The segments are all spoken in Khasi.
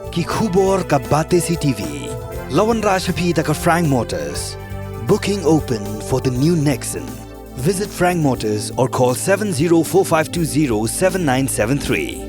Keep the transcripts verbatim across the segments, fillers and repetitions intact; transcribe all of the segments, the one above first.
Ki khubor ka Batesi T V. La wanrah sha phi da ka Frank Motors. Booking open for the new Nexon. Visit Frank Motors or call seven zero four five two zero seven nine seven three.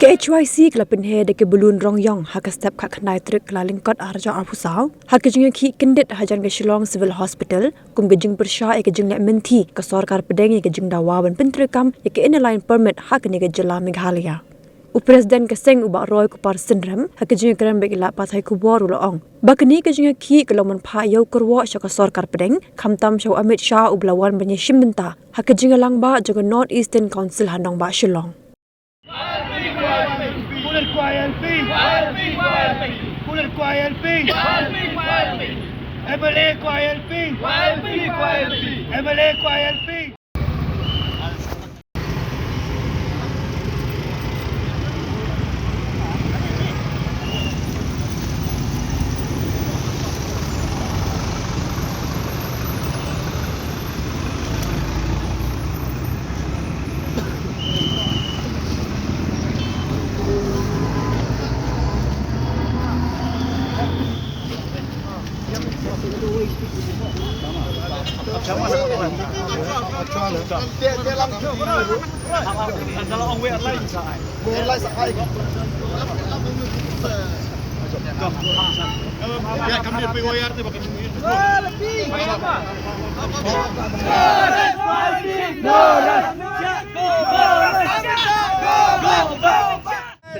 Ka H Y C ka la pynheh da ki balloon rong ïong ha ka step khatkhyndai tarik Kyllalyngkot arhajar arphew saw ha ka jingïakhih kyndit hajan ka Shillong Civil Hospital kum ka jingpyrshah ïa ka jingleh mynthi ka sorkar pdeng ïa ka jingdawa ban pyntreikam ïa ka Inner Line Permit ha kane ka jylla Meghalaya. U President ka seng u Bah Roy Kupar Synrem ha ka jingïakren bad ki lad pathai khubor u la ong ba kane ka jingïakhih ka long ban phah ïew kyrwoh sha ka sorkar pdeng khamtam sha u Amit Shah uba la wan ban ïashim bynta ha ka jingïalang bah jong ka North Eastern Council ha nongbah Shillong.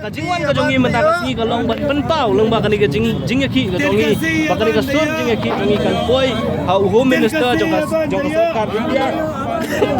Ka jingwan ka jong ngi mynta ka sngi ka long ban pynpaw lyngba kane ka jing jingïakhih ka jong ngi ba kane ka sur jingïakhih jong ngi kan poi ha u Home Minister jong ka jong ka sorkar India.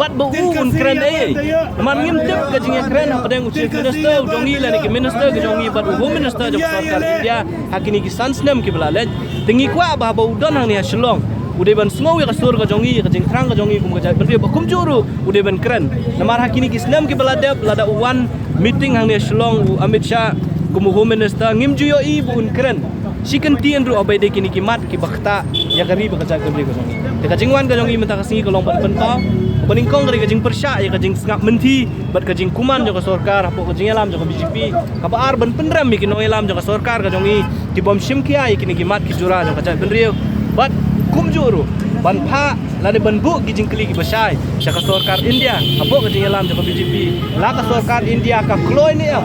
Bad ba u un kren ei ei. Namar ngim tip ka jingïakren hapdeng u Chief Minister u jong ngi lane ki minister ka jong ngi bad u Home Minister jong ka sorkar India ha kine ki san snem kiba la leit. Te ngi kwah ba haba u don hangne ha Shillong u dei ban sngew ïa ka sur ka jong ngi, ïa ka jingthrang ka jong ngi kum ka jaitbynriew ba kumjuh ruh u dei ban kren. Namar ha kine ki snem kiba la dep lada u wan meeting hangne ha Shillong u Amit Shah kum u Home Minister ngim ju ïohi ba un kren shi kyntien ruh haba ïadei kine ki mat kiba ktah ïa ka ri bad ka jaitbynriew ka jong ngi. Te ka jingwan ka jong ngi mynta ka sngi ka long ban pynpaw, kaba nyngkong ka dei ka jingpyrshah ïa ka jingsngap mynthi bad ka jingkuman jong ka sorkar hapoh ka jingïalam jong ka B J P. Kaba ar ban pynrem ïa ki nongïalam jong ka sorkar ka jong ngi ki bym shim khia ïa kine ki mat ki jura jong ka jaitbynriew. Bad kumjuh ruh ban phah lane ban buh ki jingkylli kiba shai sha ka sorkar India hapoh ka jingïalam jong ka B J P. La ka sorkar India ka kloi ne em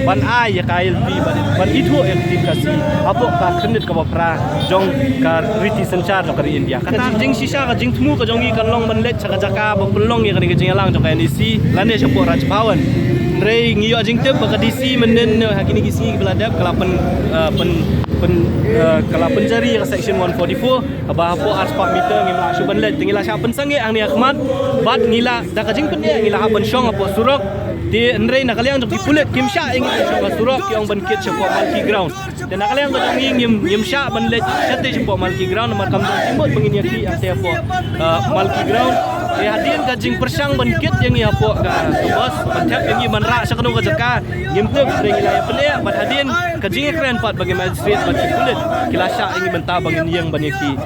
ban ai ïa ka I L P ban, ban ithuh ïa ka ktien Khasi hapoh ka khyrnit kaba phra jong ka riti synshar jong ka ri India. Kata ka jingshisha ka jingthmu ka jong ngi kan long ban leit sha ka jaka ba pynlong ïa kane ka jingïalang jong ka N E C lane shapoh Raj Bhavan. Hynrei ngi ïoh jingtip ba ka D C mynnin ha kine ki sngi kiba la dep ka la pyn, eh, pyn, pyn, eh, ka la pynjari ïa ka section one forty-four. Haba hapoh arspah meter ngim lah shuh ban leit, te ngi la shah pynsangeh hangne ha khmat bad ngi la da ka jingpyniaid ngi la hap ban shong hapoh surok. Te hynrei na ka liang jong ki pulit kim shah ïa ngi ban shong ha surok, ki ong ban kit shapoh Malki Ground. Te na ka liang ka jong ngi ngim, ngim shah ban leit shatei shapoh Malki Ground namar kam don jingmut ba ngin ïa kit hangtei hapoh, ah, Malki Ground. Te hadien ka jingpyrshang ban kit ïa ngi hapoh ka, ka bus, ban thep ïa ngi ban rah sha kano ka jaka ngim tip, hynrei ngi la ïa pyniaid bad hadien ka jingïakren pat bad ki magistrate bad ki pulit ki la shah ïa ngi mynta ba ngin ïeng ban ïa kit.